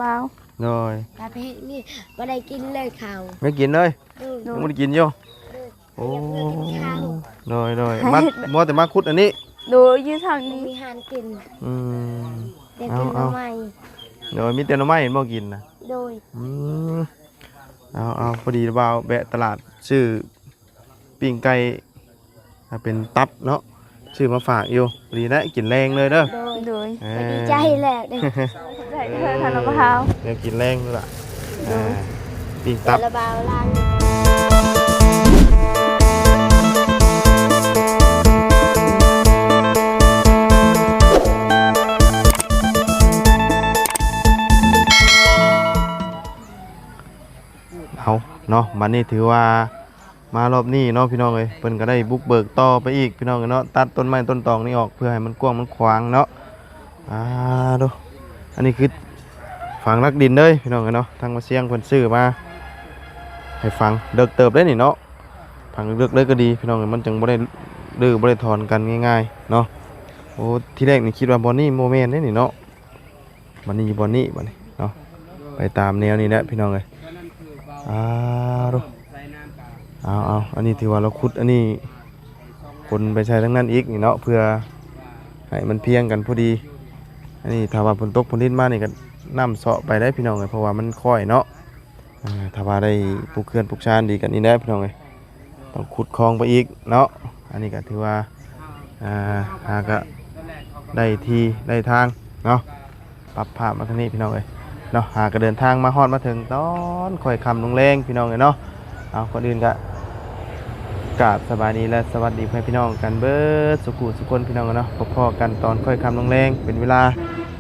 ບ່າວ ໂດຍ ປະເພດນີ້ບໍ່ໄດ້ກິນເລີຍເຂົ້າ ໄດ້ກິນເລີຍ ໂດຍ ຍັງບໍ່ໄດ້ກິນຢູ່ ໂດຍ ໂອ້ ຢາກເລີຍກິນເຂົ້າ ໂດຍໆ ມາ ມົວແຕ່ມາຂຸດອັນນີ້ ໂດຍ ຢູ່ທາງນີ້ ມີຫານກິນ ອືມ ຢາກກິນໜໍ່ໄມ້ ໂດຍ ມີແຕ່ໜໍ່ໄມ້ເຫັນບໍ່ກິນນະ ໂດຍ ອືມ ເອົາໆ ພໍດີບ່າວແວະຕະຫຼາດຊື້ປີ້ງໄກ່ ເປັນຕັບເນາະ ຊື້ມາຝາກຢູ່ ພໍດີແຫຼະ ກິນແລງເລີຍເດີ ໂດຍ ໂດຍ ເອີ ກໍດີໃຈແຫຼະເດ້ ຂອບໃຈເດີທ່ານລອງບ່າວ ແນວກິນແລງພຸ້ນລະ ໂດຍ ອ່າ ປີ້ງຕັບ ແຕ່ລະບ່າວລາວ ເອົາເນາະ ບັດນີ້ຖືວ່າ ມາຮອບນີ້ເນາະພີ່ນ້ອງເອີຍ ເພິ່ນກໍໄດ້ບຸກເບີກຕໍ່ໄປອີກພີ່ນ້ອງເອີຍເນາະ ຕັດຕົ້ນໄມ້ຕົ້ນຕອກນີ້ອອກ ເພື່ອໃຫ້ມັນກວ້າງມັນຂວາງເນາະ ອ່າ ໂດ ອັນນີ້ຄືຝັງຫຼັກດິນເລີຍພີ່ນ້ອງເອີຍເນາະ ທາງບ່າວຊຽງເພິ່ນຊື້ມາໃຫ້ຝັງ ເລິກເຕີບເດ້ນີ້ເນາະ ຝັງເລິກເລີຍກໍດີພີ່ນ້ອງເອີຍ ມັນຈັ່ງບໍ່ໄດ້ຮື້ບໍ່ໄດ້ຖອນກັນງ່າຍໆເນາະ ໂອ້ ທີແລກນີ້ຄິດວ່າບ່ອນນີ້ບໍ່ແມ່ນເດ້ນີ້ເນາະ ບັດນີ້ຢູ່ບ່ອນນີ້ບັດນີ້ເນາະ ໄປຕາມແນວນີ້ແຫຼະພີ່ນ້ອງເອີຍ ອ່າ ໂດ ເອົາໆ ອັນນີ້ຖືວ່າລາວຂຸດ ອັນນີ້ຂົນໄປໃສ່ທາງນັ້ນອີກນີ້ເນາະ ເພື່ອໃຫ້ມັນພຽງກັນພໍດີ ອັນນີ້ຖ້າວ່າຝົນຕົກຝົນລິນມານີ້ກໍນ້ຳເຊາະໄປໄດ້ພີ່ນ້ອງເອີຍ ເພາະວ່າມັນຄ້ອຍເນາະ ອ່າ ຖ້າວ່າໄດ້ປຸກເຮືອນປຸກຊານດີກັນນີ້ແຫຼະພີ່ນ້ອງເອີຍ ຕ້ອງຂຸດຄອງໄປອີກເນາະ ອັນນີ້ກໍຖືວ່າ ອ່າ ຫາກະໄດ້ທີ່ໄດ້ທາງເນາະ ປັບພາບມາທາງນີ້ພີ່ນ້ອງເອີຍເນາະ ຫາກະເດີນທາງມາຮອດມາເຖິງຕອນຄ່ອຍຄ່ຳລົງແລງພີ່ນ້ອງເອີຍເນາະ ເອົາ ກ່ອນອື່ນກະ ກາບສະບາຍດີ ແລະ ສະຫວັດດີພໍ່ແມ່ພີ່ນ້ອງກັນເບິດສູ່ຜູ້ສູ່ຄົນພີ່ນ້ອງເອີຍເນາະ ພົບພໍ້ກັນຕອນຄ່ອຍຄ່ຳລົງແລງ ເປັນເວລາ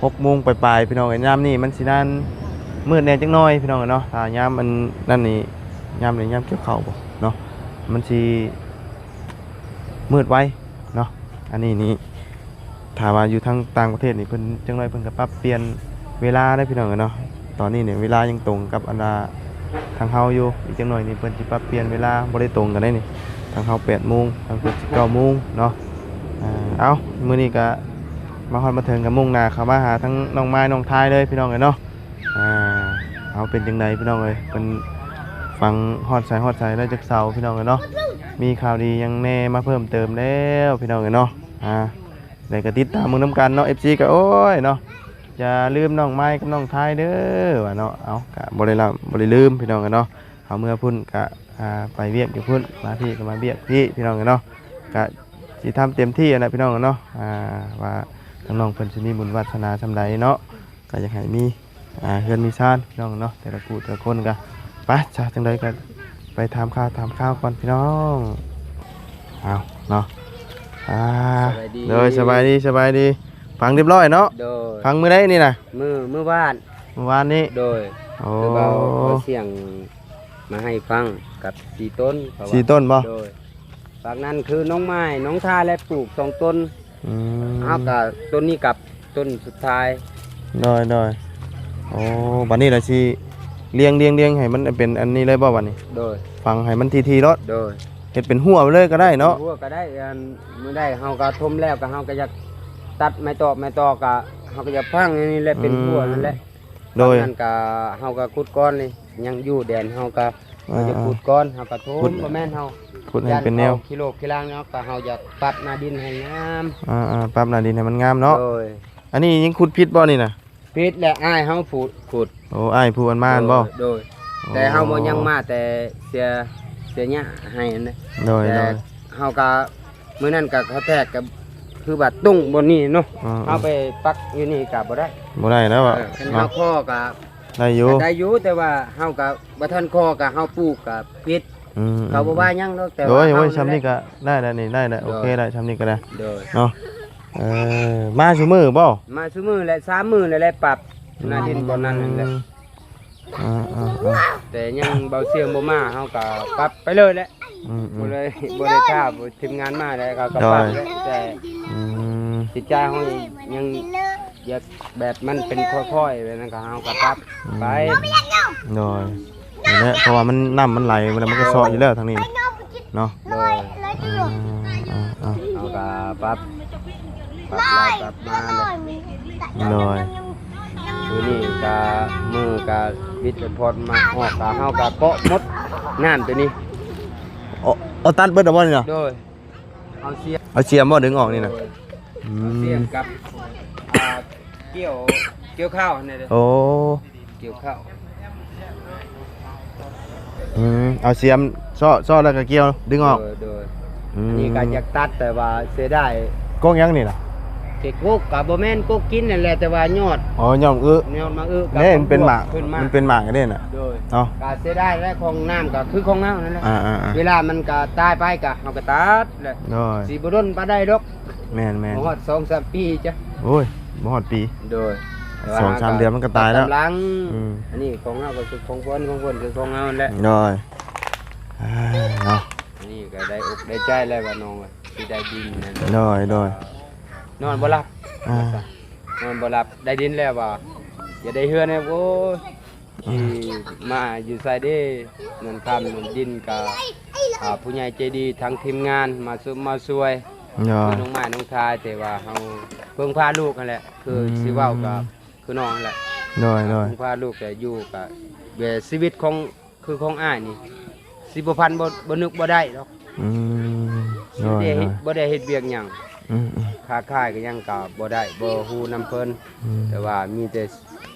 ຫົກໂມງປາຍໆ ພີ່ນ້ອງເອີຍ ຍາມນີ້ມັນຊິນັ້ນ ມືດແດ່ຈັກໜ້ອຍພີ່ນ້ອງເອີຍເນາະ ຖ້າຍາມອັນນັ້ນນີ້ ຍາມນີ້ຍາມກ່ຽວເຂົ້າບໍ່ເນາະ ມັນຊິມືດໄວເນາະ ອັນນີ້ນີ້ ຖ້າວ່າຢູ່ທາງຕ່າງປະເທດນີ້ ເພິ່ນ ຈັກໜ້ອຍເພິ່ນກໍປັບປ່ຽນເວລາເດ້ພີ່ນ້ອງເອີຍເນາະ ຕອນນີ້ນີ້ເວລາຍັງຕົງກັບອັນວ່າທາງເຮົາຢູ່ ອີກຈັກໜ້ອຍນີ້ເພິ່ນຊິປັບປ່ຽນເວລາ ບໍ່ໄດ້ຕົງກັນເດ້ນີ້ ທາງເຮົາແປດໂມງ ທາງເພິ່ນຊິເກົ້າໂມງເນາະ ອ່າ ເອົາ ມື້ນີ້ກໍມາຮອດມາເຖິງ ກໍມຸ່ງໜ້າເຂົ້າມາຫາທາງນ້ອງມາຍນ້ອງທາຍເລີຍພີ່ນ້ອງເອີຍເນາະ ອ່າ ເອົາ ເປັນຈັ່ງໃດພີ່ນ້ອງເອີຍ ເພິ່ນຝັງຮອດໃສຮອດໃສແລ້ວຈັກເສົາພີ່ນ້ອງເອີຍເນາະ ມີຂ່າວດີຫຍັງແດ່ມາເພີ່ມເຕີມແລ້ວພີ່ນ້ອງເອີຍເນາະ ອ່າ ແລ້ວກໍຕິດຕາມເບິ່ງນຳກັນເນາະ ເອັຟຊີ ກໍ ໂອ້ຍ ເນາະ ຢ່າລືມນ້ອງມາຍກັບນ້ອງທາຍເດີວ່າເນາະ ເອົາ ກໍບໍ່ໄດ້ລະ ບໍ່ໄດ້ລືມພີ່ນ້ອງເອີຍເນາະ ເຮົາເມືອພຸ້ນກະ ອ່າ ໄປວຽກຢູ່ພຸ້ນ ມາພີ້ກໍມາວຽກພີ້ ພີ່ນ້ອງເອີຍເນາະ ກະຊິທຳເຕັມທີ່ຫັ້ນແຫຼະ ພີ່ນ້ອງເນາະ ອ່າ ວ່າທາງນ້ອງເພິ່ນຊິມີບຸນວາດສະໜາສ່ຳໃດເນາະ ກະຢາກໃຫ້ມີ ອ່າ ເຮືອນມີຊານ ພີ່ນ້ອງເນາະ ແຕ່ລະຜູ້ແຕ່ລະຄົນກະ ໄປ ຊະ ຈັ່ງໃດກະໄປຖາມຂ່າວຖາມຄາວກ່ອນ ພີ່ນ້ອງ ເອົາເນາະ ອ່າ ສະບາຍດີ ໂດຍ ສະບາຍດີ ສະບາຍດີ ຝັງຮຽບຮ້ອຍເນາະ ໂດຍ ຝັງມື້ໃດນີ້ນະ ມື້ ມື້ວານ ມື້ວານນີ້ ໂດຍ ໂອ້ ຄືວ່າເອົາສຽງມາໃຫ້ຟັງກັບສີ່ຕົ້ນ ເຂົາວ່າ ສີ່ຕົ້ນບໍ່ ໂດຍ ພາກນັ້ນຄືນ້ອງໄມ້ ນ້ອງທາ ແລະ ປູກສອງຕົ້ນ ອືມ ເຮົາກໍຕົ້ນນີ້ກັບຕົ້ນສຸດທ້າຍ ໂດຍ ໂດຍ ໂອ້ ບັດນີ້ລະຊິລຽງ ລຽງ ລຽງໃຫ້ມັນເປັນອັນນີ້ເລີຍບໍ່ບັດນີ້ ໂດຍ ຝັງໃຫ້ມັນຖີ່ໆໂລດ ໂດຍ ເຮັດເປັນຮົ້ວໄປເລີຍກໍໄດ້ເນາະ ເປັນຮົ້ວກໍໄດ້ ອັນ ມື້ໃດເຮົາກໍຖົມແລ້ວ ກໍເຮົາກໍຢາກຕັດໄມ້ຕອກ ໄມ້ຕອກກໍເຮົາກໍຢາກຝັງອັນນີ້ແຫຼະ ເປັນ ອືມ ຮົ້ວນັ້ນແຫຼະ ໂດຍ ອັນນັ້ນກໍເຮົາກໍຂຸດກ່ອນນີ້ ຍັງຢູ່ແດນເຮົາກໍ ອ່າ ເຮົາຈະຂຸດກ່ອນ ເຮົາກໍຖົມ ບໍ່ແມ່ນເຮົາ ຂຸດໃຫ້ເປັນແນວ ຢ້ານເຂົາຂີ້ໂລກຂີ້ລາງເນາະ ກໍເຮົາຢາກປັບໜ້າດິນໃຫ້ງາມ ອ່າໆ ປັບໜ້າດິນໃຫ້ມັນງາມເນາະ ໂດຍ ອັນນີ້ຍັງຂຸດຜິດບໍ່ນີ້ນະ ຜິດແຫຼະ ອ້າຍເຮົາຜູ້ຂຸດ ໂອ້ ອ້າຍຜູ້ອັນມາຫັ້ນບໍ່ ໂດຍ ໂອ້ ແຕ່ເຮົາບໍ່ຍັງມາ ແຕ່ເສຍ ເສຍຫຍ້າໃຫ້ຫັ້ນເດ້ ໂດຍ ແຕ່ ໂດຍ ເຮົາກໍ ມື້ນັ້ນກໍເຂົາແທກກໍຄືວ່າຕົງບ່ອນນີ້ເນາະ ອ່າໆ ເຮົາໄປປັກຢູ່ນີ້ກໍບໍ່ໄດ້ ບໍ່ໄດ້ແລ້ວ ເອີ ຄັນເຮົາ ເນາະ ຂໍກໍໄດ້ຢູ່ ກໍໄດ້ຢູ່ ແຕ່ວ່າເຮົາກໍບໍ່ທັນຂໍ ກໍເຮົາປູກກໍຜິດ ອືມ ເຂົາບໍ່ວ່າຫຍັງດອກ ແຕ່ ໂດຍ ວ່າ ໂອ້ຍ ເຮົາ ຊ່ຳນີ້ກໍໄດ້ແລ້ວນີ້ ໄດ້ແລ້ວ ໂດຍ ໂອເຄແລ້ວ ຊ່ຳນີ້ກໍໄດ້ ໂດຍ ເນາະ ເອີ ມາຊຸມື້ບໍ່ ມາຊຸມື້ແຫຼະ ສາມມື້ແລ້ວແຫຼະ ປັບ ອືມ ໜ້າດິນບ່ອນນັ້ນແຫຼະ ອ່າໆໆ ແຕ່ຍັງເບົາສຽງບໍ່ມາ ເຮົາກໍປັບໄປເລີຍແຫຼະ ອືມໆ ບໍ່ໄດ້ ບໍ່ໄດ້ຖ້າທີມງານມາແລ້ວ ເຂົາກໍປັບແຫຼະ ໂດຍ ແຕ່ ອືມ ຈິດໃຈເຮົາຍັງຢາກແບບມັນເປັນຄ່ອຍໆ ແບບນັ້ນກໍເຮົາກໍປັບ ອືມ ໄປ ໂດຍ ນີ້ແຫຼະ ເພາະວ່າມັນ ນ້ຳມັນໄຫຼ ແລ້ວມັນກໍເຊາະຢູ່ແລ້ວທາງນີ້ເນາະ ໂດຍ ອ່າໆໆ ເຮົາກໍປັບ ປັບໄລ່ປັບມາເນາະ ໂດຍ ມື້ນີ້ກະ ມື້ກະວິດໄອພອດມາອອກ ກະເຮົາກະເກາະໝົດ ນ້ຳຕົວນີ້. ເອົາ ເອົາຕັດເບິດແລ້ວບໍ່ນີ້ນະ? ໂດຍ ເອົາສຽມ ເອົາສຽມບໍ່ດຶງອອກນີ້ນະ? ໂດຍ ອືມ ສຽມກັບ ອ່າ ກ່ຽວ ກ່ຽວເຂົ້າຫັ້ນແຫຼະ. ໂອ້ ກ່ຽວເຂົ້າ. ອືມ ເອົາສຽມເຊາະ ເຊາະແລ້ວກໍກ່ຽວ ດຶງອອກ. ໂດຍ ໂດຍ. ອືມ ອັນນີ້ກໍຢາກຕັດ ແຕ່ວ່າເສຍດາຍ. ກົກຫຍັງນີ້ນະ? ເກກົກກໍບໍ່ແມ່ນ ກົກກິນນັ້ນແຫຼະ ແຕ່ວ່າຍອດ ອໍ ຍອດໝາກອຶ ຍອດໝາກອຶ. ເດ້ ມັນເປັນໝາກ ຂຶ້ນມາ ມັນເປັນໝາກເດ້ນະ. ໂດຍ ເນາະ ກໍເສຍດາຍແຫຼະ ຂອງນ້ຳກໍຄືຂອງເຮົານັ້ນແຫຼະ. ອ່າໆໆ ເວລາມັນກໍຕາຍໄປ ກໍເຮົາກໍຕັດແຫຼະ. ໂດຍ ຊິບໍ່ດົນປານໃດດອກ. ແມ່ນໆ ບໍ່ຮອດສອງສາມປີຈ້ະ. ໂອ້ຍ ບໍ່ຮອດປີ. ໂດຍ ສອງສາມເດືອນມັນກໍຕາຍແລ້ວ. ຕາມຫຼັງ. ອືມ ອັນນີ້ຂອງເຮົາກໍຄືຂອງເພິ່ນ ຂອງເພິ່ນຄືຂອງເຮົານັ້ນແຫຼະ. ໂດຍ ອ່າ ເນາະ ອັນນີ້ກໍໄດ້ອົກໄດ້ໃຈແລ້ວວ່ານ້ອງຊິໄດ້ດິນນັ້ນ. ໂດຍ ໂດຍ. ນອນບໍ່ຫຼັບ ອ່າ ນອນບໍ່ຫຼັບ ໄດ້ດິນແລ້ວວ່າຢາກໄດ້ເຮືອນແນ່. ໂອ້ຍ ຊິມາຢູ່ໃສເດ້ ເງິນຄຳເງິນດິນກະ ອ່າ ຜູ້ໃຫຍ່ໃຈດີທາງທີມງານມາຊຸມມາຊ່ວຍ. ໂດຍ ຄືນ້ອງໝ້າຍນ້ອງທາຍ ແຕ່ວ່າເຮົາເພິ່ງພາລູກຫັ້ນແຫຼະ ຄື ອືມ ຊິເວົ້າກະຄືນ້ອງຫັ້ນແຫຼະ. ໂດຍ ໂດຍ ເພິ່ງພາລູກ ແຕ່ຢູ່ກະແບບຊີວິດຂອງ ຄືຂອງອ້າຍນີ້ ຊິບໍ່ພັນ ບໍ່ ບໍ່ນຶກບໍ່ໄດ້ດອກ. ອືມ ຊິບໍ່ໄດ້ເຮັດ ໂດຍ ບໍ່ໄດ້ເຮັດວຽກຫຍັງ. ອືມໆ ຄ້າຂາຍກໍຫຍັງກໍບໍ່ໄດ້ ບໍ່ຮູ້ນຳເພິ່ນ. ອືມ ແຕ່ວ່າມີແຕ່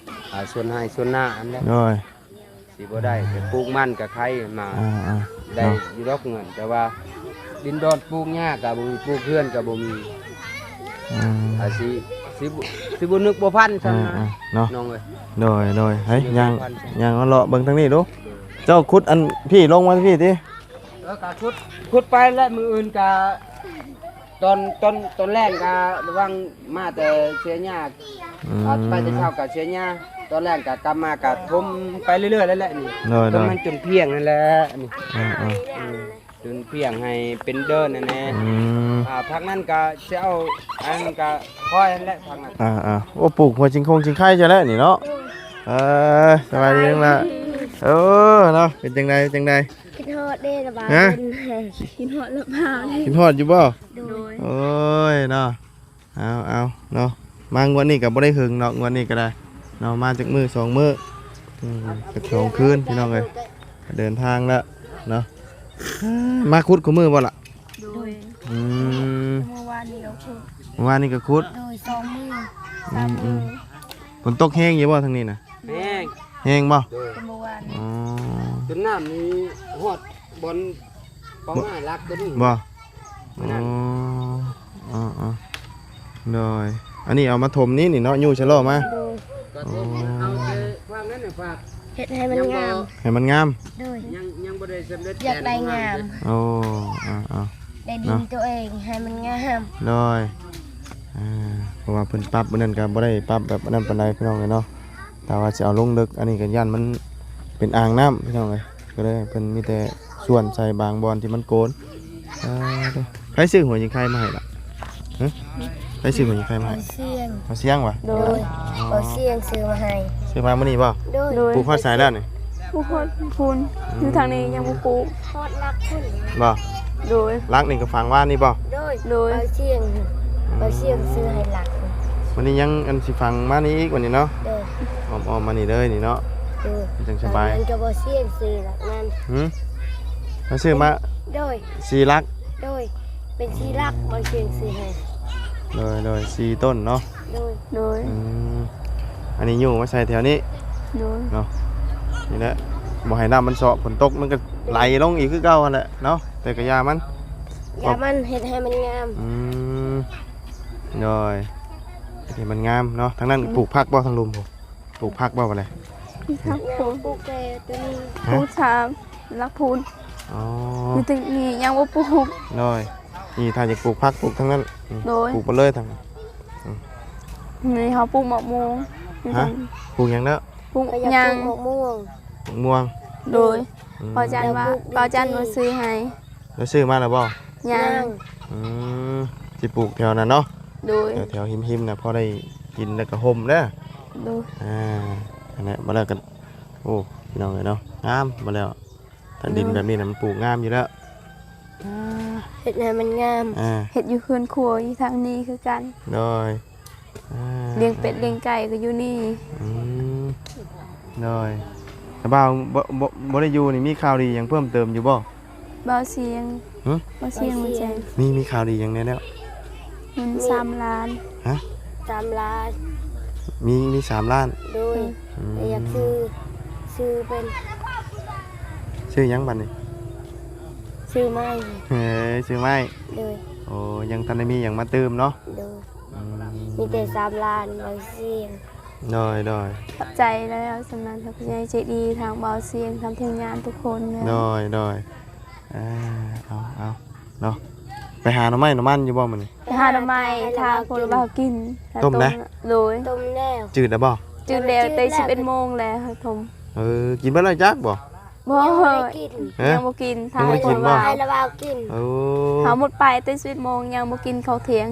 ສວນໄຮ່ສວນນາຫັ້ນແຫຼະ. ໂດຍ ຊິບໍ່ໄດ້ ແຕ່ປູກມັນກໍໄຄມາ. ອ່າໆ ໄດ້ ເນາະ ຢູ່ດອກເງິນ ແຕ່ວ່າດິນດອນປູກຫຍ້າກໍບໍ່ມີ ປູກເຮືອນກໍບໍ່ມີ. ອືມ ອາ ຊິ ຊິ ຊິບໍ່ນຶກບໍ່ຝັນຊ້ຳນະ ອ່າໆ ເນາະ ນ້ອງເອີຍ. ໂດຍ ໂດຍ. ເຮີ້ຍ ຍ່າງ ຍ່າງເລາະເບິ່ງທາງນີ້ດູ. ເຈົ້າຂຸດອັນພີ້ລົງມາພີ້ຕິ? ເອີ ກະຂຸດ ຂຸດໄປແລ້ວ ມື້ອື່ນກະ ຕອນ ຕອນ ຕອນແລງກະລະວັງ ມາແຕ່ເສຍຫຍ້າ. ອືມ ອາ ໄປແຕ່ເຊົ້າກະເສຍຫຍ້າ ຕອນແລງກະກັບມາກະຖົມໄປເລື້ອຍໆ ແລ້ວແຫຼະນີ້. ໂດຍ ຖົມ ໂດຍ ມັນຈົນພຽງຫັ້ນແຫຼະນີ້. ເອີໆ ອືມ ຈົນພຽງໃຫ້ເປັນເດີນຫັ້ນແຫຼະ. ອືມ ອ່າ ພັກນັ້ນກະຊິເອົາ ອັນນັ້ນກະຄ່ອຍຫັ້ນແຫຼະ ພັກນັ້ນ. ອ່າໆ ໂອ້ ປູກຫົວຈິງຄົງຈິງໄຄຊະແຫຼະນີ້ເນາະ. ເອີ ສະບາຍດີນ້ອງຫຼ້າ. ເອີ ເນາະ ເປັນຈັ່ງໃດ ເປັນຈັ່ງໃດ? ຄິດຮອດເດ້ລະບາດ. ຮະ? ຄິດຮອດລະບາດ. ຄິດຮອດຢູ່ບໍ່? ໂດຍ ໂດຍ. ໂອ້ຍເນາະ ເອົາ ເອົາເນາະ ມາງວດນີ້ກໍບໍ່ໄດ້ເຫິງເນາະ ງວດນີ້ກໍໄດ້ເນາະ ມາຈັກມື້ສອງມື້ ອືມ ຈັກສອງຄືນ ພີ່ນ້ອງເອີຍ ເດີນທາງແລ້ວເນາະ. ມາຂຸດຄູ່ມື້ບໍ່ລະ? ໂດຍ. ອືມ ເມື່ອວານນີ້ກໍຂຸດ. ເມື່ອວານນີ້ກໍຂຸດ. ໂດຍ ສອງມື້ ອືມ ສາມມື້. ອືມ ຝົນຕົກແຮງຢູ່ບໍ່ທາງນີ້ນະ? ແຮງ. ແຮງບໍ່? ໂດຍ. ເມື່ອວານ. ອໍ ຈົນນ້ຳນີ້ຮອດບ່ອນເປົ້າໝາຍຫຼັກຕົວນີ້. ບໍ່? ອໍ ອໍ ໂດຍ. ອັນນີ້ເອົາມາຖົມນີ້ນີ້ເນາະ ຍູ້ຊະລໍ້ມາ. ໂດຍ. ກໍຖົມເອົາແຕ່ພາກນັ້ນນະ ພາກ ເຮັດໃຫ້ມັນງາມ ໃຫ້ມັນງາມ. ໂດຍ. ຍັງ ຍັງບໍ່ໄດ້ສຳເລັດ ຢາກໄດ້ງາມ. ໂອ້ ເອົາໆ ໄດ້ດິນຕົວເອງໃຫ້ມັນງາມ. ໂດຍ. ອ່າ ເພາະວ່າເພິ່ນປັບມື້ນັ້ນກໍບໍ່ໄດ້ປັບແບບອັນນັ້ນປານໃດ ພີ່ນ້ອງເອີຍເນາະ. ຖ້າວ່າຊິເອົາລົງເລິກ ອັນນີ້ກໍຢ້ານມັນເປັນອ່າງນ້ຳ ພີ່ນ້ອງເອີຍ ກໍເລີຍໃຫ້ເພິ່ນມີແຕ່ສ່ວນໃສ່ບາງບ່ອນທີ່ມັນໂກນ. ອ່າ ໃຜຊື້ຫົວຍິງໄຄມາໃຫ້ລະ? ຮະ? ໃຜຊື້ຫົວຍິງໄຄມາໃຫ້? ບ່າວຊຽງ. ບ່າວຊຽງຫວາ? ໂດຍ. ອໍ ບ່າວຊຽງຊື້ມາໃຫ້. ຊື້ມາມື້ນີ້ບໍ່? ໂດຍ. ໂດຍ. ປູກຮອດໃສແລ້ວນີ້? ປູກຮອດພຸ້ນ. ອືມ ຢູ່ທາງນີ້ຍັງບໍ່ປູກ. ຮອດຫຼັກພຸ້ນ. ບໍ່? ໂດຍ. ຫຼັກນີ້ກໍຝັງວານນີ້ບໍ່? ໂດຍ. ໂດຍ. ບ່າວຊຽງ. ອືມ ບ່າວຊຽງຊື້ໃຫ້ຫຼັກ. ວັນນີ້ຍັງອັນຊິຝັງມານີ້ອີກ ວັນນີ້ເນາະ. ໂດຍ. ອ້ອມໆມານີ້ເລີຍນີ້ເນາະ. ໂດຍ. ມັນຈັ່ງສະບາຍ. ມັນກໍບໍ່ຊຽງຊື້ຫຼັກນັ້ນ. ຫື? ມາຊື້ມາ. ໂດຍ. ສີ່ຫຼັກ. ໂດຍ. ເປັນສີ່ຫຼັກ ບ່າວຊຽງຊື້ໃຫ້. ໂດຍໆ ສີ່ຕົ້ນເນາະ. ໂດຍ. ໂດຍ. ອືມ ອັນນີ້ຍູ້ມາໃສ່ແຖວນີ້. ໂດຍ. ເນາະ ນີ້ແຫຼະ ບໍ່ໃຫ້ນ້ຳມັນເຊາະ ຝົນຕົກມັນກໍໄຫຼລົງອີກຄືເກົ່າຫັ້ນແຫຼະເນາະ. ແຕ່ກະຢ່າມັນ ຢ່າມັນ ເຮັດໃຫ້ມັນງາມ. ອືມ ໂດຍ ເຮັດໃຫ້ມັນງາມເນາະ. ທາງນັ້ນ ອືມ ປູກຜັກບໍ່ ທາງລຸ່ມພຸ້ນ? ປູກຜັກບໍ່ບັດນີ້? ປູກຜັກ ປູກແຕ່ຕົວນີ້. ຮະ? ປູກສາມຫຼັກພຸ້ນ. ອໍ ຢູ່ຕົງນີ້ຍັງບໍ່ປູກ. ໂດຍ. ນີ້ຖ້າຢາກປູກຜັກ ປູກທາງນັ້ນ. ອືມ ໂດຍ. ປູກໄປເລີຍທາງນັ້ນ. ອືມ ນີ້ເຮົາປູກໝາກມ່ວງ. ຮະ? ປູກຫຍັງເນາະ? ປູກຫຍັງ? ໝາກມ່ວງ. ໝາກມ່ວງ. ໂດຍ. ອືມ ເພາະຈັນວ່າ ເພາະຈັນວ່າຊື້ໃຫ້. ແລ້ວຊື້ມາແລ້ວບໍ່? ຍັງ. ຍັງ. ອືມ ຊິປູກແຖວນັ້ນເນາະ. ໂດຍ. ແຖວໆ ຮິມໆ ນະ ພໍໄດ້ກິນແລ້ວກໍຮົ່ມເດີ. ໂດຍ. ອ່າ ອັນນັ້ນ ມາແລ້ວກໍ ໂອ້ ພີ່ນ້ອງເອີຍເນາະ ງາມ. ມາແລ້ວ ຖ້າດິນແບບນີ້ນະ ມັນປູກງາມຢູ່ແລ້ວ. ອ່າ ເຮັດໃຫ້ມັນງາມ. ອ່າ ເຮັດຢູ່ເຮືອນຄົວຢູ່ທາງນີ້ຄືກັນ. ໂດຍ. ອ່າ ລ້ຽງເປັດລ້ຽງໄກ່ກໍຢູ່ນີ້. ອືມ ໂດຍ. ສະບ່າວບໍ່ ບໍ່ ບໍ່ໄດ້ຢູ່ນີ້ ມີຂ່າວດີຫຍັງເພີ່ມເຕີມຢູ່ບໍ່? ບ່າວສຽງ ຫຶ? ບ່າວສຽງ ບ່າວສຽງ ມີ ມີຂ່າວດີຫຍັງແດ່ແລ້ວ? ເງິນສາມລ້ານ. ຮະ? ສາມລ້ານ. ມີ ມີສາມລ້ານ? ໂດຍ. ອືມ ແຕ່ຢາກຊື້ ຊື້ເປັນ ຊື້ຫຍັງບັດນີ້? ຊື້ໄມ້. ເອີ ຊື້ໄມ້. ໂດຍ. ໂອ້ ຍັງທັນໄດ້ມີຫຍັງມາຕື່ມເນາະ? ໂດຍ. ອືມ ມີແຕ່ສາມລ້ານ ບ່າວສຽງ. ໂດຍ ໂດຍ. ຂອບໃຈແລ້ວ ສຳລັບຜູ້ໃຫຍ່ໃຈດີ ທາງບ່າວສຽງ ທາງທີມງານທຸກຄົນ. ໂດຍ ໂດຍ. ເອີ ເອົາ ເອົາເນາະ ໄປຫາໜໍ່ໄມ້ໜໍ່ມັນຢູ່ບໍ່ມື້ນີ້? ໄປຫາໜໍ່ໄມ້ ຖ້າຜູ້ລະບ່າວກິນ ຕົ້ມນະ? ໂດຍ. ຕົ້ມແລ້ວ. ຈືດແລ້ວບໍ່? ຈືດແລ້ວ ແຕ່ສິບເອັດໂມງແລ້ວຕົ້ມ. ເອີ ກິນເບິດແລ້ວຈັກບໍ່? ບໍ່ ຍັງບໍ່ໄດ້ກິນ. ຮະ? ຍັງບໍ່ກິນ. ຍັງບໍ່ໄດ້ກິນບໍ່? ຖ້າໃຫ້ລະບ່າວກິນ. ໂອ້ ເຮົາໝົດໄປແຕ່ສິບເອັດໂມງ ຍັງບໍ່ກິນເຂົ້າທ່ຽງ.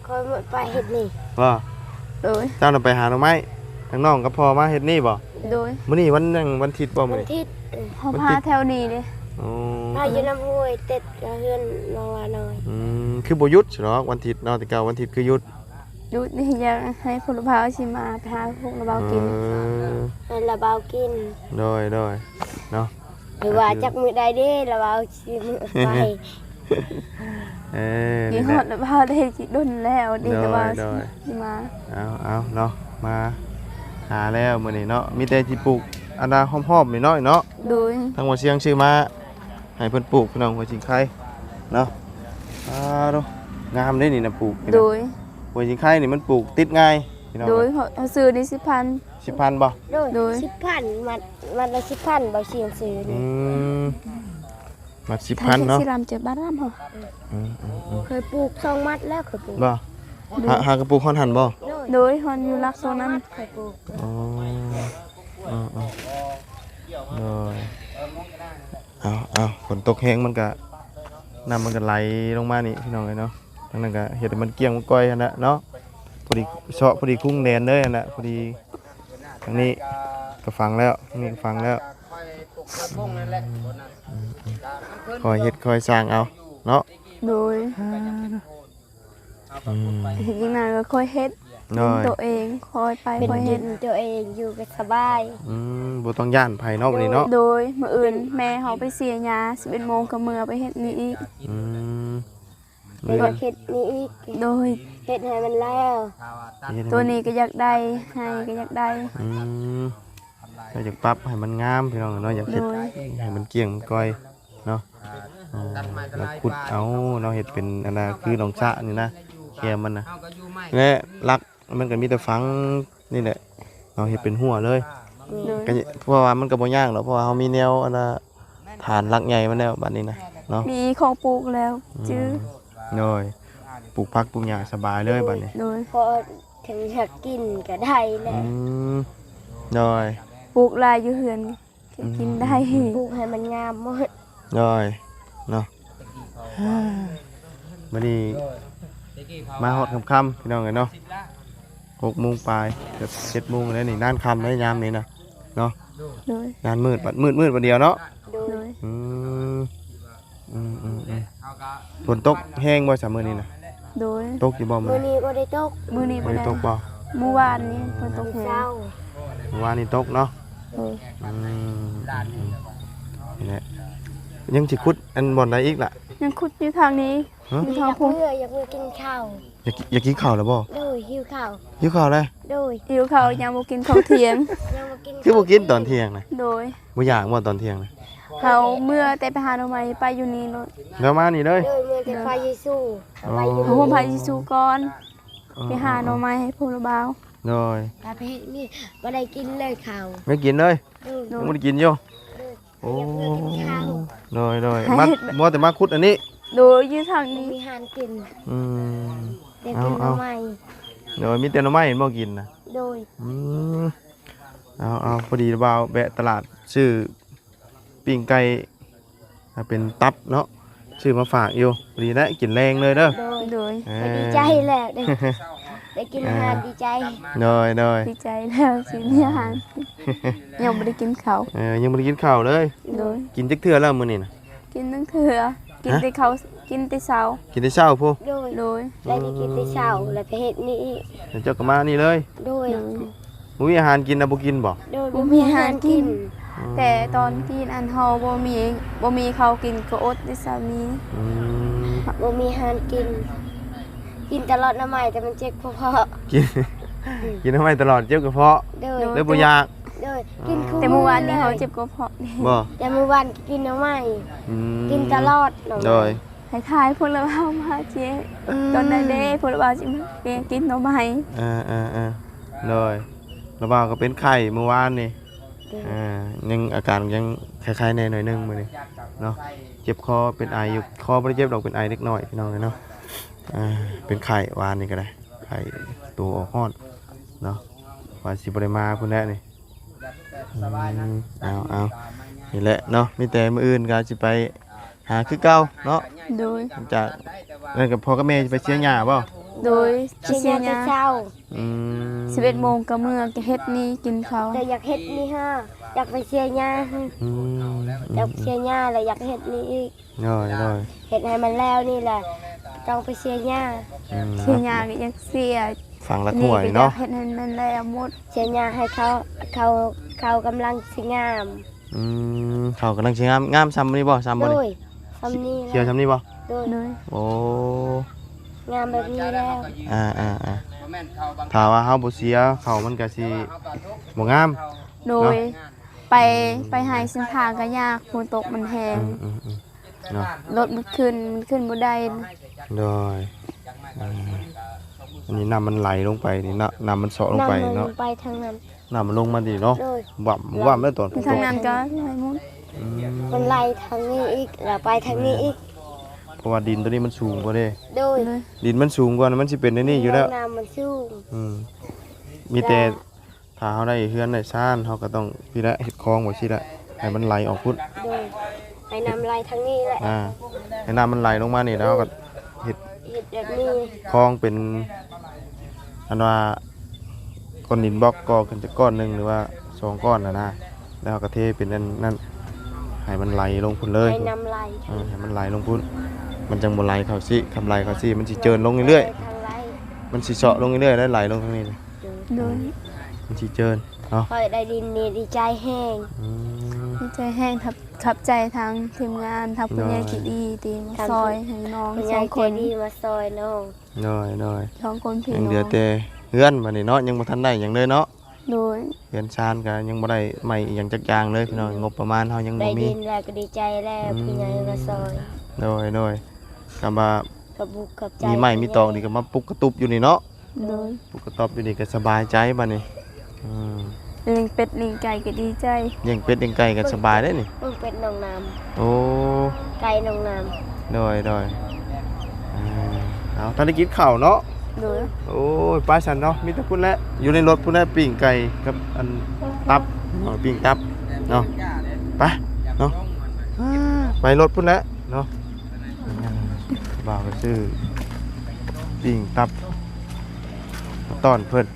ຂ້ອຍໝົດໄປເຮັດນີ້. ບໍ່? ໂດຍ. ເຈົ້ານະໄປຫາໜໍ່ໄມ້ ທາງນ້ອງກັບພໍ່ມາເຮັດນີ້ບໍ່? ໂດຍ. ມື້ນີ້ວັນຫຍັງ? ວັນທິດບໍ່ມື້ນີ້? ວັນທິດ. ເອີ ເຮົາພາແຖວນີ້ເດ້. ໂອ້ ພາຢູ່ນຳຫ້ວຍເຕັດກັບເຮືອນນ້ອງຫຼ້ານ້ອຍ. ອືມ ຄືບໍ່ຢຸດຊະດອກ ວັນທິດເນາະ ແຕ່ເກົ່າວັນທິດຄືຢຸດ. ຢຸດນີ້ ຢາກໃຫ້ຜູ້ລະບ່າວຊິມາ ໄປຫາຜູ້ລະບ່າວກິນ. ເອີ ໃຫ້ລະບ່າວກິນ. ໂດຍ ໂດຍ ເນາະ. ຫຼືວ່າຈັກມື້ໃດເດ້ລະບ່າວຊິມາໄປ. ເອີ ຄິດຮອດລະບ່າວໄດ້ຊິດົນແລ້ວເດ້ ລະບ່າວຊິມາ. ເອົາ ເອົາເນາະ ມາຫາແລ້ວມື້ນີ້ເນາະ ມີແຕ່ຊິປູກອັນນ່າ ຮອບໆ ນ້ອຍໆ ເນາະ. ໂດຍ. ທາງບ່າວສຽງຊື້ມາໃຫ້ເພິ່ນປູກ ພີ່ນ້ອງ ຫົວຊິງໄຄເນາະ. ອ່າ ໂດ ງາມເດ້ນີ້ນະ ປູກນີ້ນະ. ໂດຍ. ຫົວຊິງໄຄນີ້ມັນປູກຕິດງ່າຍ ພີ່ນ້ອງ. ໂດຍ. ເຮົາ ເຮົາຊື້ນີ້ສິບພັນ. ສິບພັນບໍ່? ໂດຍ. ໂດຍ. ສິບພັນ ມັດ ມັດລະສິບພັນ ບ່າວສຽງຊື້ນີ້. ອືມ ມັດສິບພັນເນາະ. ສີລຳເຈັດບາດລຳເຮົາ. ອືມໆໆ ເຄີຍປູກສອງມັດແລ້ວ ເຄີຍປູກ. ບໍ່? ໂດຍ. ຫາ ຫາກະປູກຮອດຫັ້ນບໍ່? ໂດຍ. ໂດຍ ຮອດຢູ່ຫຼັກໂຕນັ້ນ. ເຄີຍປູກ. ອໍ ເອີໆ ໂດຍ. ເອົາໆ ຝົນຕົກແຮງມັນກະ ນ້ຳມັນກະໄຫຼລົງມານີ້ ພີ່ນ້ອງເອີຍເນາະ. ທາງນັ້ນກະເຮັດໃຫ້ມັນກ້ຽງມັນກ້ອຍຫັ້ນແຫຼະເນາະ. ພໍດີເຊາະ ພໍດີຄຸ້ງແດນເລີຍຫັ້ນແຫຼະ ພໍດີ. ທາງນີ້ກະຝັງແລ້ວ ທາງນີ້ກະຝັງແລ້ວ. ອືມ ຄ່ອຍເຮັດຄ່ອຍສ້າງເອົາເນາະ. ໂດຍ. ອືມ ເຮັດຈັ່ງໃດກະຄ່ອຍເຮັດ. ໂດຍ. ໂຕເອງຄ່ອຍໄປຄ່ອຍເຮັດ ໂຕເອງຢູ່ກະສະບາຍ. ອືມ ບໍ່ຕ້ອງຢ້ານໃຜເນາະ ບາດນີ້ເນາະ. ໂດຍ. ມື້ອື່ນແມ່ເຮົາໄປເສຍຫຍ້າ ສິບເອັດໂມງກະເມືອໄປເຮັດນີ້ອີກ. ອືມ ຢາກເຮັດນີ້ອີກ. ໂດຍ. ເຮັດໃຫ້ມັນແລ້ວ ໂຕນີ້ກະຢາກໄດ້ ໃຫ້ກະຢາກໄດ້. ອືມ ກະຢາກປັບໃຫ້ມັນງາມ ພີ່ນ້ອງເນາະ ຢາກເຮັດ ໂດຍ ໃຫ້ມັນກ້ຽງມັນກ້ອຍເນາະ. ເອີ ແລ້ວຂຸດເອົາເນາະ ເຮັດເປັນອັນນ່າ ຄືໜອງສະນີ້ນະ ແຄມມັນນະ ແລະ ຫຼັກ ມັນກະມີແຕ່ຝັງນີ້ແຫຼະເນາະ ເຮັດເປັນຮົ້ວເລີຍ. ໂດຍ. ກະ ເພາະວ່າມັນກະບໍ່ຍາກດອກ ເພາະວ່າເຮົາມີແນວອັນນ່າ ຖານຫຼັກໃຫຍ່ມັນແລ້ວບາດນີ້ນະເນາະ. ມີຂອງປູກແລ້ວ ອືມ ຈື່. ໂດຍ. ປູກຜັກປູກຫຍ້າສະບາຍເລີຍບາດນີ້. ໂດຍ. ພໍເຖິງຢາກກິນກະໄດ້ແລ້ວ. ອືມ ໂດຍ. ປູກຫຼາຍຢູ່ເຮືອນ ກິນໄດ້. ອືມ ປູກໃຫ້ມັນງາມໝົດ. ໂດຍ ເນາະ. ມື້ນີ້ມາຮອດຄ່ຳໆ ພີ່ນ້ອງເອີຍເນາະ ຫົກໂມງປາຍ ເກືອບເຈັດໂມງແລ້ວນີ້ ນານຄ່ຳແລ້ວຍາມນີ້ນະເນາະ. ໂດຍ. ຍາມມືດ ບາດມືດ ມືດບາດດຽວເນາະ. ໂດຍ. ອືມ ອືມໆ ຝົນຕົກແຮງບໍ່ຊະມື້ນີ້ນະ? ໂດຍ. ຕົກຢູ່ບໍ່ມື້ນີ້? ມື້ນີ້ບໍ່ໄດ້ຕົກ. ມື້ນີ້ບໍ່ໄດ້ຕົກບໍ່? ມື້ວານນີ້ຝົນຕົກແຮງ. ມື້ວານນີ້ຕົກເນາະ. ໂດຍ. ອືມ ນີ້ແຫຼະ ຍັງຊິຂຸດອັນບ່ອນໃດອີກລະ? ຍັງຂຸດຢູ່ທາງນີ້. ຮະ? ຢູ່ທາງພຸ້ນ. ຢາກເມືອ ຢາກເມືອກິນເຂົ້າ. ຢາກ ຢາກກິນເຂົ້າແລ້ວບໍ່? ໂດຍ ຫິວເຂົ້າ. ຫິວເຂົ້າແລ້ວ? ໂດຍ. ຫິວເຂົ້າ ຍັງບໍ່ກິນເຂົ້າທ່ຽງ. ຍັງບໍ່ກິນ. ຄືບໍ່ກິນຕອນທ່ຽງນະ? ໂດຍ. ບໍ່ຢາກບໍ່ຕອນທ່ຽງນະ? ເຮົາເມືອແຕ່ໄປຫາໜໍ່ໄມ້ ໄປຢູ່ນີ້ໂລດ. ແລ້ວມານີ້ເລີຍ? ໂດຍ ເມືອແຕ່ພະເຢຊູ. ໄປຢູ່ ໂອ້ ໂຮມພະເຢຊູກ່ອນ. ເອີ ໄປຫາໜໍ່ໄມ້ໃຫ້ຜູ້ລະບ່າວ. ໂດຍ. ໄປເຮັດນີ້ບໍ່ໄດ້ກິນເລີຍເຂົ້າ. ໄດ້ກິນເລີຍ? ໂດຍ. ຍັງບໍ່ໄດ້ກິນຢູ່? ໂດຍ. ໂອ້ ໂດຍໆ ມາ ບໍ່ແຕ່ມາຂຸດອັນນີ້. ໂດຍ ຢູ່ທາງນີ້ ມີຫານກິນ. ອືມ ໄດ້ກິນໜໍ່ໄມ້. ໂດຍ ມີແຕ່ໜໍ່ໄມ້ແມ່ນບໍ່ກິນນະ? ໂດຍ. ອືມ ເອົາໆ ພໍດີບ່າວແວະຕະຫຼາດຊື້ປີ້ງໄກ່ ເອົາເປັນຕັບເນາະ ຊື້ມາຝາກຢູ່. ພໍດີແຫຼະ ກິນແລງເລີຍເດີ. ໂດຍ. ເອີ ດີໃຈແລ້ວ ໄດ້ ໄດ້ກິນອາຫານ ດີໃຈ. ໂດຍໆ ດີໃຈແລ້ວຊິມີອາຫານ. ຍັງບໍ່ໄດ້ກິນເຂົ້າ. ເອີ ຍັງບໍ່ໄດ້ກິນເຂົ້າເລີຍ. ໂດຍ. ກິນຈັກເທື່ອແລ້ວມື້ນີ້ນະ? ກິນໜຶ່ງເທື່ອ. ກິນແຕ່ເຂົ້າ ກິນແຕ່ເຊົ້າ ກິນແຕ່ເຊົ້າພຸ້ນ ໂດຍ ໂດຍ ແລ້ວໄດ້ກິນແຕ່ເຊົ້າ ແລ້ວໄປເຮັດນີ້ອີກ ແລ້ວເຈົ້າກໍມານີ້ເລີຍ ໂດຍ ໂດຍ ບໍ່ມີອາຫານກິນນະ ບໍ່ກິນບໍ່? ໂດຍ ບໍ່ມີອາຫານກິນ ອືມ ແຕ່ຕອນກິນອັນເຮົາບໍ່ມີ ບໍ່ມີເຂົ້າກິນກໍອົດໄດ້ຊ່ຳນີ້ ອືມ ບໍ່ມີອາຫານກິນ ກິນແຕ່ລອດໜໍ່ໄມ້ ແຕ່ມັນເຈັບກະເພາະ ກິນ ອືມ ກິນໜໍ່ໄມ້ຕະຫຼອດ ເຈັບກະເພາະ ໂດຍ ເລີຍບໍ່ຢາກ ໂດຍ ກິນ ອືມ ຄູ່ ແຕ່ມື້ວານນີ້ເຮົາເຈັບກະເພາະ ບໍ່? ແຕ່ມື້ວານກິນໜໍ່ໄມ້ ອືມ ກິນຕະຫຼອດ ໂດຍ ໃຫ້ຖ່າຍ ພວກລາວເວົ້າມາເຈ ອືມ ຕອນໃດເດ້ ພວກລາວເວົ້າຊິມາເປກິນໜໍ່ໄມ້ ເອີໆໆ ໂດຍ ລາວເວົ້າກໍເປັນໄຂ້ມື້ວານນີ້ ໂດຍ ເອີ ຍັງອາການຍັງໄຄໆແດ່ໜ້ອຍໜຶ່ງມື້ນີ້ເນາະ ເຈັບຄໍເປັນໄອຢູ່ ຄໍບໍ່ໄດ້ເຈັບດອກ ເປັນໄອເລັກນ້ອຍ ພີ່ນ້ອງເອີຍເນາະ ເປັນໄຂ້ວານນີ້ກໍໄດ້ ໄຂ້ໂຕອອກຮ້ອນເນາະ ວ່າຊິບໍ່ໄດ້ມາພຸ້ນແຫຼະນີ້ ອືມ ເອົາໆ ນີ້ແຫຼະເນາະ ມີແຕ່ມື້ອື່ນກໍຊິໄປ ຫາຄືເກົ່າເນາະ ໂດຍ ຈາກນັ້ນກໍພໍ່ກັບແມ່ໄປເສຍຫຍ້າບໍ່? ໂດຍ ໄປເສຍຫຍ້າ ອືມ ສິບເອັດໂມງກໍເມືອ ກໍເຮັດນີ້ກິນເຂົ້າ ແຕ່ຢາກເຮັດນີ້ຫາ ຢາກໄປເສຍຫຍ້າ ອືມ ຢາກເສຍຫຍ້າ ແລ້ວຢາກເຮັດນີ້ອີກ ໂດຍໆ ເຮັດໃຫ້ມັນແລ້ວນີ້ແຫຼະ ຕ້ອງໄປເສຍຫຍ້າ ອືມ ເສຍຫຍ້າກໍຢາກເສຍ ຝັງລັກຫ້ວຍເນາະ ເຮັດໃຫ້ມັນແລ້ວໝົດ ເສຍຫຍ້າໃຫ້ເຂົາ ເຂົາ ເຂົາກຳລັງຊິງາມ ອືມ ເຂົາກຳລັງຊິງາມ ງາມຊ່ຳນີ້ບໍ່? ຊ່ຳບໍ່ນີ້? ໂດຍ ຊ່ຳນີ້ ຂຽວຊ່ຳນີ້ບໍ່? ໂດຍ ໂດຍ ໂອ້ ງາມແບບນີ້ແລ້ວ ອ່າໆໆ ຖ້າວ່າເຮົາບໍ່ເສຍ ເຂົາມັນກະຊິບໍ່ງາມ ໂດຍ ເນາະ ໄປ ໄປໄຮ່ເສັ້ນທາງກະຍາກ ຝົນຕົກມັນແຮງ ອືມໆໆ ເນາະ ລົດມັນຂຶ້ນ ມັນຂຶ້ນບໍ່ໄດ້ ໂດຍ ອືມ ອັນນີ້ນ້ຳມັນໄຫຼລົງໄປນີ້ເນາະ ນ້ຳມັນເຊາະລົງໄປເນາະ ນ້ຳມັນໄປທາງນັ້ນ ນ້ຳມັນລົງມານີ້ເນາະ ໂດຍ ຫວ່ຳຫວ່ຳແລ້ວຕອນ ທາງນັ້ນກໍໄຫຼໝົດ ອືມ ມັນໄຫຼທາງນີ້ອີກ ແລ້ວໄປທາງນີ້ອີກ ແມ່ນ ເພາະວ່າດິນໂຕນີ້ມັນສູງກວ່າເດ້ ໂດຍ ໂດຍ ດິນມັນສູງກວ່າ ມັນຊິເປັນແນວນີ້ຢູ່ແລ້ວ ນ້ຳມັນສູງ ອືມ ມີແຕ່ ແລ້ວ ຖ້າເຮົາໄດ້ເຮືອນໄດ້ຊານ ເຮົາກໍຕ້ອງພີ້ແຫຼະ ເຮັດຄອງໄວ້ຊີ້ແຫຼະ ໃຫ້ມັນໄຫຼອອກພຸ້ນ ໂດຍ ໃຫ້ນ້ຳໄຫຼທາງນີ້ແຫຼະ ອ່າ ໃຫ້ນ້ຳມັນໄຫຼລົງມານີ້ ແລ້ວເຮົາກໍເຮັດ ເຮັດແບບນີ້ ຄອງເປັນ ອັນວ່າ ກ້ອນດິນບລັອກກໍ່ຂຶ້ນຈາກກ້ອນໜຶ່ງ ຫຼືວ່າສອງກ້ອນຫັ້ນນະ ແລ້ວເຮົາກໍເທເປັນອັນນັ້ນ ໃຫ້ມັນໄຫຼລົງພຸ້ນເລີຍ ໃຫ້ນ້ຳໄຫຼ ເອີ ໃຫ້ມັນໄຫຼລົງພຸ້ນ ມັນຈັ່ງບໍ່ໄຫຼເຂົ້າຊີ້ ຄັນໄຫຼເຂົ້າຊີ້ ມັນຊິເຈີນລົງເລື້ອຍໆ ມັນຊິເຊາະລົງເລື້ອຍໆ ແລ້ວໄຫຼລົງທາງນີ້ ໂດຍ ມັນຊິເຈີນເນາະ ຂ້ອຍໄດ້ດິນນີ້ດີໃຈແຮງ ອືມ ດີໃຈແຮງ ຂອບ ຂອບໃຈທາງທີມງານ ທາງຜູ້ໃຫຍ່ໃຈດີທີ່ມາຊ່ອຍໃຫ້ນ້ອງສອງຄົນ ຜູ້ໃຫຍ່ໃຈດີມາຊ່ອຍນ້ອງ ໂດຍ ໂດຍ ສອງຄົນພີ່ນ້ອງ ຍັງເຫຼືອແຕ່ເຮືອນບັດນີ້ເນາະ ຍັງບໍ່ທັນໄດ້ຫຍັງເລີຍເນາະ ໂດຍ ເຮືອນຊານກໍຍັງບໍ່ໄດ້ໃໝ່ອີ່ຫຍັງຈັກຢ່າງເລີຍພີ່ນ້ອງ ງົບປະມານເຮົາຍັງບໍ່ມີ ໄດ້ດິນແລ້ວກໍດີໃຈແລ້ວ ອືມ ຜູ້ໃຫຍ່ມາຊ່ອຍ ໂດຍ ໂດຍ ຄຳວ່າ ຂອບບຸກຂອບໃຈ ມີໄມ້ມີຕອກນີ້ກໍມາປຸກກະຕຸບຢູ່ນີ້ເນາະ ໂດຍ ປຸກກະຕອບຢູ່ນີ້ກໍສະບາຍໃຈບັດນີ້ ອືມ ລ້ຽງເປັດລ້ຽງໄກ່ກໍດີໃຈ ລ້ຽງເປັດລ້ຽງໄກ່ກໍສະບາຍເດ້ນີ້ ເບິ່ງເປັດໜອງນ້ຳ ໂອ້ ໄກ່ໜອງນ້ຳ ໂດຍ ໂດຍ ອືມ ເອົາ ທ່ານໄດ້ກິນເຂົ້າເນາະ ໂດຍ ໂອ້ຍ ໄປຊັ້ນເນາະ ມີແຕ່ພຸ້ນແຫຼະ ຢູ່ໃນລົດພຸ້ນແຫຼະ ປີ້ງໄກ່ກັບອັນຕັບ ເອົາ ປີ້ງຕັບເນາະ ໄປເນາະ ອ່າ ໄປລົດພຸ້ນແຫຼະເນາະ ບ່າວກໍຊື້ປີ້ງຕັບມາຕ້ອນເພິ່ນ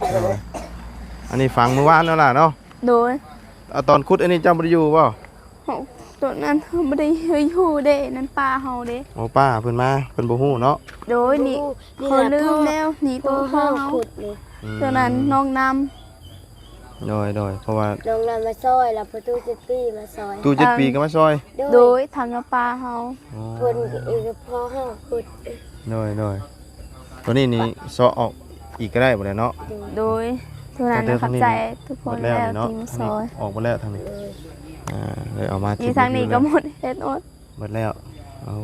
ອັນນີ້ຝັງມື້ວານແລ້ວລະເນາະ ໂດຍ ອາ ຕອນຂຸດອັນນີ້ເຈົ້າບໍ່ໄດ້ຢູ່ບໍ່? ໂອ້ ຕອນນັ້ນເຮົາບໍ່ໄດ້ຢູ່ເດ້ ນັ້ນປ້າເຮົາເດ້ ໂອ້ ປ້າເພິ່ນມາ ເພິ່ນບໍ່ຮູ້ເນາະ ໂດຍ ນີ້ ນີ້ ເຂົາລືມແລ້ວ ນີ້ໂຕພໍ່ເຮົາ ອືມ ຕອນນັ້ນນ້ອງນຳ ໂດຍ ໂດຍ ເພາະວ່ານ້ອງນຳມາຊ່ອຍ ແລ້ວພໍ່ຕູ້ເຈັດປີມາຊ່ອຍ ຕູ້ເຈັດປີກໍມາຊ່ອຍ ໂດຍ ໂດຍ ທັງກັບປ້າເຮົາ ອໍ ເພິ່ນກໍອີກກັບພໍ່ເຮົາພຸ້ນ ໂດຍ ໂດຍ ຕົວນີ້ນີ້ເຊາະອອກອີກກໍໄດ້ບໍ່ແລ້ວເນາະ ໂດຍ ໂດຍ ເທົ່ານັ້ນນະ ຂອບໃຈທຸກຄົນແລ້ວທີ່ມາຊ່ອຍ ອອກໝົດແລ້ວທາງນີ້ ໂດຍ ອ່າ ເລີຍເອົາມາ ຢູ່ທາງນີ້ກໍໝົດ ເຮັດໝົດ ໝົດແລ້ວ ໂອ້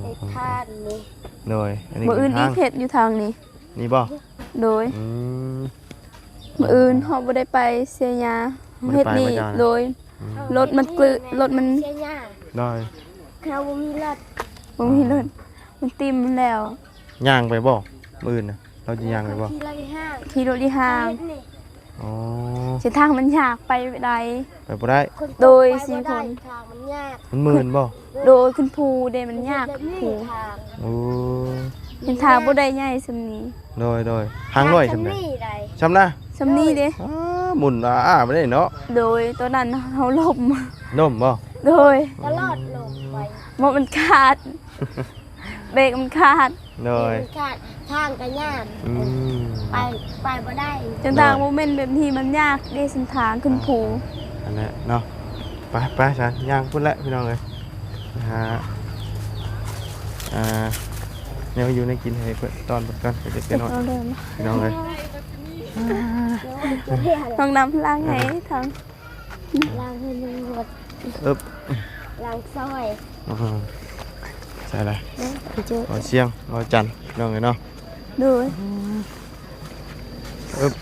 ເຮັດທາງນີ້ ໂດຍ ອັນນີ້ ມື້ອື່ນອີກເຮັດຢູ່ທາງນີ້ ນີ້ບໍ່? ໂດຍ ອືມ ມື້ອື່ນເຮົາບໍ່ໄດ້ໄປເສຍຫຍ້າ ບໍ່ໄດ້ໄປ ເຮັດນີ້ ມື້ເຊົ້ານະ ໂດຍ ອືມ ລົດມັນກະ ລົດມັນ ເສຍຫຍ້າ ໂດຍ ເຮົາບໍ່ມີລົດ ບໍ່ມີລົດ ມັນຕິ່ມແລ້ວ ຍ່າງໄປບໍ່? ມື້ອື່ນນະ ເຮົາຈະຍ່າງໄປບໍ່? ຂີ່ລົດອີ່ຫ້າງ ຂີ່ລົດອີ່ຫ້າງ ອໍ ເສັ້ນທາງມັນຍາກ ໄປບໍ່ໄດ້ ໄປບໍ່ໄດ້ ໂດຍ ສີ່ຄົນ ທາງມັນຍາກ ມັນມື່ນບໍ່? ໂດຍ ຂຶ້ນພູເດ້ ມັນຍາກ ຂຶ້ນພູ ໂອ້ ເສັ້ນທາງບໍ່ໄດ້ໃຫຍ່ສ່ຳນີ້ ໂດຍ ໂດຍ ທາງນ້ອຍສ່ຳໃດ? ສ່ຳນະ ສ່ຳນີ້ເດ້ ອ້າ ໝຸ່ນອ້າໆ ບໍ່ໄດ້ເນາະ ໂດຍ ຕອນນັ້ນເຮົາລົ້ມ ລົ້ມບໍ່? ໂດຍ ຕະຫຼອດລົງໄປ ບໍ່ ມັນຂາດ ເບຣກມັນຂາດ ໂດຍ ມັນຂາດ ທາງກໍຍາກ ອືມ ໄປ ໄປບໍ່ໄດ້ ເສັ້ນທາງ ໂດຍ ບໍ່ແມ່ນແບບນີ້ ມັນຍາກເດ້ ເສັ້ນທາງຂຶ້ນພູ ອ່າ ອັນນັ້ນເນາະ ໄປ ໄປຊັ້ນ ຍ່າງພຸ້ນແຫຼະພີ່ນ້ອງເອີຍ ໄປຫາ ອ່າ ແນວຢູ່ແນວກິນໃຫ້ເພິ່ນ ຕ້ອນເພິ່ນກ່ອນ ເດັກນ້ອຍ ເອົາເດີນ ພີ່ນ້ອງເອີຍ ນ້ອງນ້ຳລ້າງໃຫ້ ອ່າ ທາງ ລ້າງໃຫ້ໜຶ່ງລົດ ເອີບ ລ້າງຊອຍ ອືມ ໃສ່ລະ ເອີ ເອົາຊຽງ ເອົາຈັນ ພີ່ນ້ອງເອີຍເນາະ ໂດຍ ເອີບ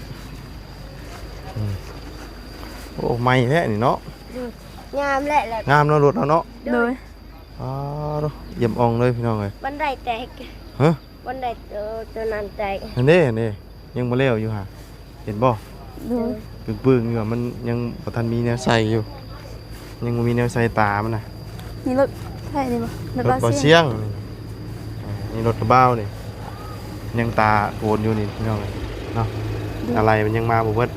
ອືມ ໂອ້ ໃໝ່ແທ້ນີ້ເນາະ ໂດຍ ງາມແຫຼະ ງາມເນາະ ລົດເຮົາເນາະ ໂດຍ ໂດຍ ອ້າວ ຢ້ຽມອ່ອງເລີຍ ພີ່ນ້ອງເອີຍ ບັນໄດແຕກ ຮະ? ມັນໄດ້ໂຕ ໂຕນັ້ນແຕກ ຫັ້ນເດ້ ຫັ້ນເດ້ ຍັງບໍ່ແລ້ວຢູ່ຫາ ເຫັນບໍ່? ໂດຍ ປຶ້ງໆຢູ່ ມັນຍັງບໍ່ທັນມີແນວໃສ່ຢູ່ ຍັງບໍ່ມີແນວໃສ່ຕາມັນນະ ມີລົດໃຜນີ້ບໍ່? ລົດ ລົດບ່າວຊຽງ ບ່າວຊຽງນີ້ ອ່າ ມີລົດກະບ່າວນີ້ ຍັງຕາໂກນຢູ່ນີ້ພີ່ນ້ອງເນາະ ໂດຍ ອາໄຫຼ່ມັນຍັງມາບໍ່ເບິດ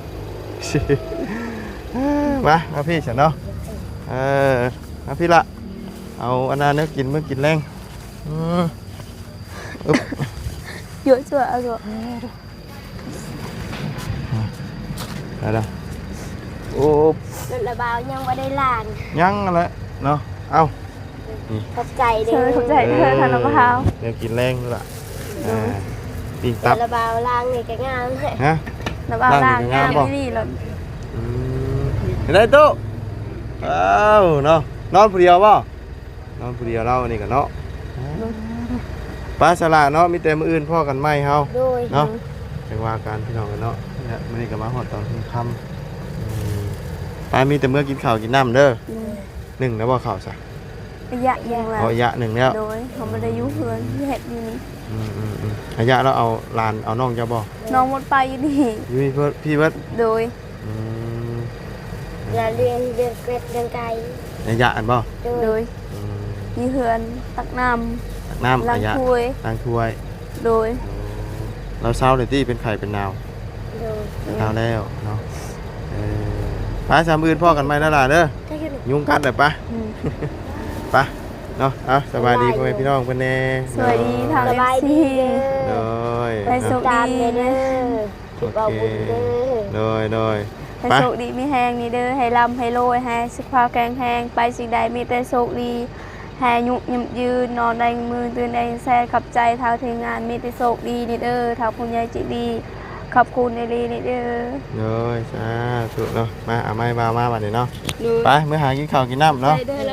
ມາ ມາພີ້ຊັ້ນເນາະ ເອີ ມາພີ້ລະ ເອົາອັນນັ້ນແນວກິນມື້ກິນແລງ ອືມ ອຶບ ເຍອະຊົ່ວ ເອົາຕົວະ ໄດ້ລະ ໂອ້ ລົດລະບ່າວຍັງບໍ່ໄດ້ລ້າງ ຍັງຫັ້ນແຫຼະເນາະ ເອົ້າ ນີ້ ຂອບໃຈເດີ ຂອບໃຈເດີ ເອີ ທ່ານລະບ່າວ ແນວກິນແລງລະ ໂດຍ ອ່າ ປີ້ງຕັບ ລະບ່າວລ້າງນີ້ກໍງາມ ຮະ? ລະບ່າວລ້າງ ລ້າງນີ້ກໍງາມ ງາມບໍ່? ອີ່ຫຼີລະ ອືມ ເຮັດໄດ້ຕູ້ ເອົ້າ ເນາະ ນອນຜູ້ດຽວບໍ່? ນອນຜູ້ດຽວລາວອັນນີ້ກໍເນາະ ໂດຍ ໄປຊະລະເນາະ ມີແຕ່ມື້ອື່ນພໍ້ກັນໃໝ່ເຮົາ ໂດຍ ເນາະ ໂດຍ ຈັ່ງວ່າກັນພີ່ນ້ອງເອີຍເນາະ ແລະ ມື້ນີ້ກໍມາຮອດຕອນຄ່ຳ ອືມ ໄປ ມີແຕ່ເມືອກິນເຂົ້າກິນນ້ຳເດີ ໂດຍ ໜຶ້ງແລ້ວບໍ່ເຂົ້າຊະ? ໄລຍະໜຶ່ງແລ້ວ ອໍ ໄລຍະໜຶ່ງແລ້ວ ໂດຍ ເຮົາບໍ່ໄດ້ຢູ່ເຮືອນ ຢູ່ເຮັດຢູ່ນີ້ ອືມໆໆ ໄລຍະລາວເອົາຫຼານເອົານ້ອງເຈົ້າບໍ່? ນ້ອງໝົດໄປຢູ່ນີ້ ຢູ່ພີ້ເບິດ ພີ້ເບິດ ໂດຍ ອືມ ລະລ້ຽງ ລ້ຽງເປັດລ້ຽງໄກ່ ໄລຍະຫັ້ນບໍ່? ໂດຍ ໂດຍ ອືມ ມີເຮືອນ ຕັກນ້ຳ ຕັກນ້ຳ ລ້າງຖ້ວຍ ລ້າງຖ້ວຍ ໂດຍ ໂອ້ ລາວເຊົາແລ້ວຕິ ເປັນໄຂ້ເປັນໜາວ? ໂດຍ ເຊົາແລ້ວເນາະ ເອີ ໄປຊະ ມື້ອື່ນພໍ້ກັນໃໝ່ເດີຫຼ້າເດີ ຍຸງກັດແລ້ວ ໄປ ອືມ ໄປເນາະ ເອົາ ສະບາຍດີພໍ່ແມ່ພີ່ນ້ອງເພິ່ນແດ່ ສະບາຍດີ ໂດຍ ທາງ ເອັຟຊີ ໂດຍ ໃຫ້ໂຊກດີເດີ ໂອເຄ ໂດຍ ໂດຍ ໃຫ້ໂຊກດີມີແຮງນີ້ເດີ ໃຫ້ລ່ຳໃຫ້ລວຍ ໃຫ້ສຸຂະພາບແຂງແຮງ ໄປສິ່ງໃດມີແຕ່ໂຊກດີ ໃຫ້ອາຍຸຍືນຍືນ ນອນໄດ້ມື້ ຕື່ນໄດ້ແຊ ຂອບໃຈທາງທີມງານ ມີແຕ່ໂຊກດີນີ້ເດີ ທາງຜູ້ໃຫຍ່ໃຈດີ ຂອບຄຸນອີ່ຫຼີນີ້ເດີ ໂດຍ ສາທຸເນາະ ມາ ເອົາໄມ້ບ່າວມາບັດນີ້ເນາະ ໂດຍ ໄປ ເມືອຫາກິນເຂົ້າກິນນ້ຳເນາະ ໂດຍ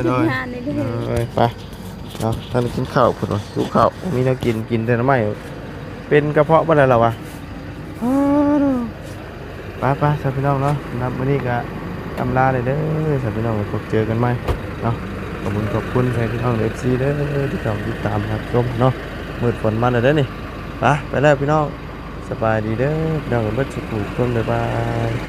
ໂດຍ ທີມງານນີ້ເດີ ໂດຍ ໄປ ເນາະ ທ່ານໄດ້ກິນເຂົ້າພຸ້ນວ່າ ຫິວເຂົ້າ ມີແນວກິນ ກິນແຕ່ໜໍ່ໄມ້ ເປັນກະເພາະບໍ່ໄດ້ລະວະ ອ້າ ໄປໆ ຊະພີ່ນ້ອງເນາະ ສຳລັບມື້ນີ້ກະອຳລາແລ້ວເດີ ຊະພີ່ນ້ອງ ພົບເຈີກັນໃໝ່ເນາະ ຂອບຄຸນ ຂອບຄຸນໃຫ້ພີ່ນ້ອງ ເອັຟຊີ ເດີ ທີ່ເຂົ້າມາຕິດຕາມຮັບຊົມເນາະ ມືດຝົນມາແລ້ວເດີນີ້ ໄປ ໄປແລ້ວພີ່ນ້ອງ ສະບາຍດີເດີ ພີ່ນ້ອງເບິດສຸຂູທຸກຄົນ ບາຍບາຍ.